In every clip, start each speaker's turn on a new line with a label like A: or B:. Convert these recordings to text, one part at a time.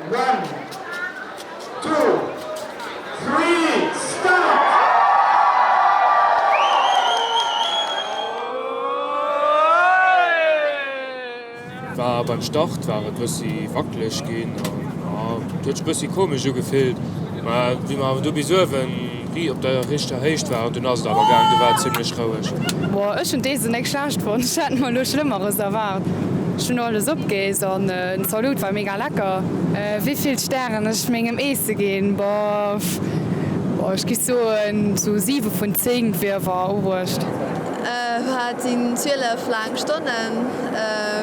A: One, two, three, start!
B: War beim Start war et bëssi wackeleg ginn an et huet sech bëssi komesch ugefillt, mä wéi mer awer du bis uewen ri op der richter Héicht waren, dunn ass et awer gaang, du war et zimlech roueg.
C: Boah, ech hunn d'Eessen nek schlecht fonnt, ech hätt mer elo Schlëmmeres erwaart. Ech hunn alles opgeess an den Zaloot war mega lecker. Wéivill Stären ech mengem Eesse ginn? Boah, ech giff soen sou 7 vun 10 wier awer ubruecht.
D: Et sinn 12 laang Stonnen.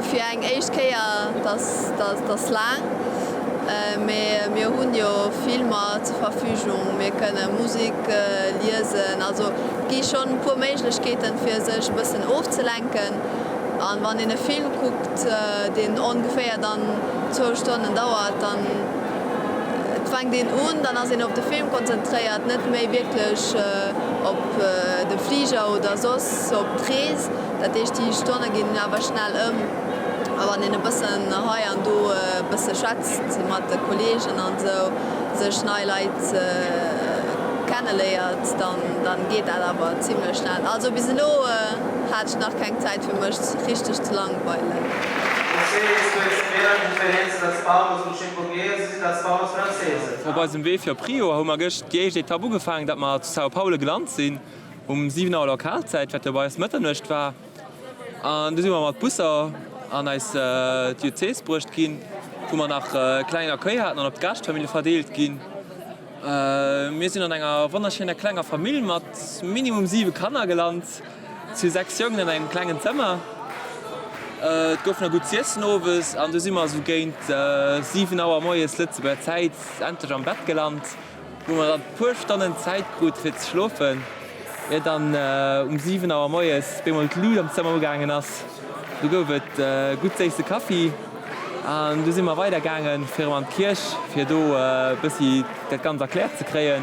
D: Fir eng éischt Kéier, dat ass laang. Mee mir hunn jo Filmer zur Verfügung, mir kënne Musek liesen. Also et gi schonn e puer Méiglechkeeten, fir sech e bëssen ofzelenken. An wann een e Film kuckt, deen ongeféier dann zwou Stonnen dauert, dann et fänkt een un, dann ass een op de Film konzentréiert, net méi wierklech op de Fliger oder soss op d'Rees. Dat heescht, déi Stonne ginn awer schnell ëm. A wann een e bëssen hei an do e bësse schwätzt mat de Kolleegen an esou, sech nei Leit kenneléiert, dann dann geet dat awer zimlech schnell. Also bis elo hat ech nach keng Zäit fir mech richteg ze langweilen.
E: Op eisem Wee fir op Rio hu mer gëscht déi éischt Etapp ugefaangen, dat mer zu São Paulo gelant sinn um 7 Auer Lokalzäit, wat jo bei eis Mëtternuecht war. An du si mer mat Busser an eis Diözes bruecht ginn, wou mer nach e klengen Accueil haten an op d'Gaaschtfamillje verdeelt ginn. Mir sinn an enger wonnerschéiner klenger Famill mat minimum 7 Kanner gelant, zu 6 Jongen an engem klengen Zëmmer. Et gouf nach gutt z'iessen owes an du si mer esou géint 7 Auer moies Lëtzebuerger Zäit endlech am Bett gelant, wou mer dann puer Stonnen Zäit krute fir ze schlofen, ier dann um 7 Auer moies bemol d'Lut am Zëmmer ugaangen ass. Du gouf et gutt séisse Kaffi an du si mer weider gaangen fir erëm an d'Kierch fir do e bëssi dat Ganzt erkläert ze kréien.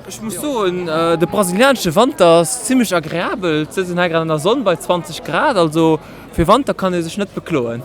E: Ech muss soen, de brasilianesche Wanter ass zimmlech agreabel. Et sëtzt een hei grad an der Sonn bei 20 Grad, also fir Wanter kann ee sech net bekloen.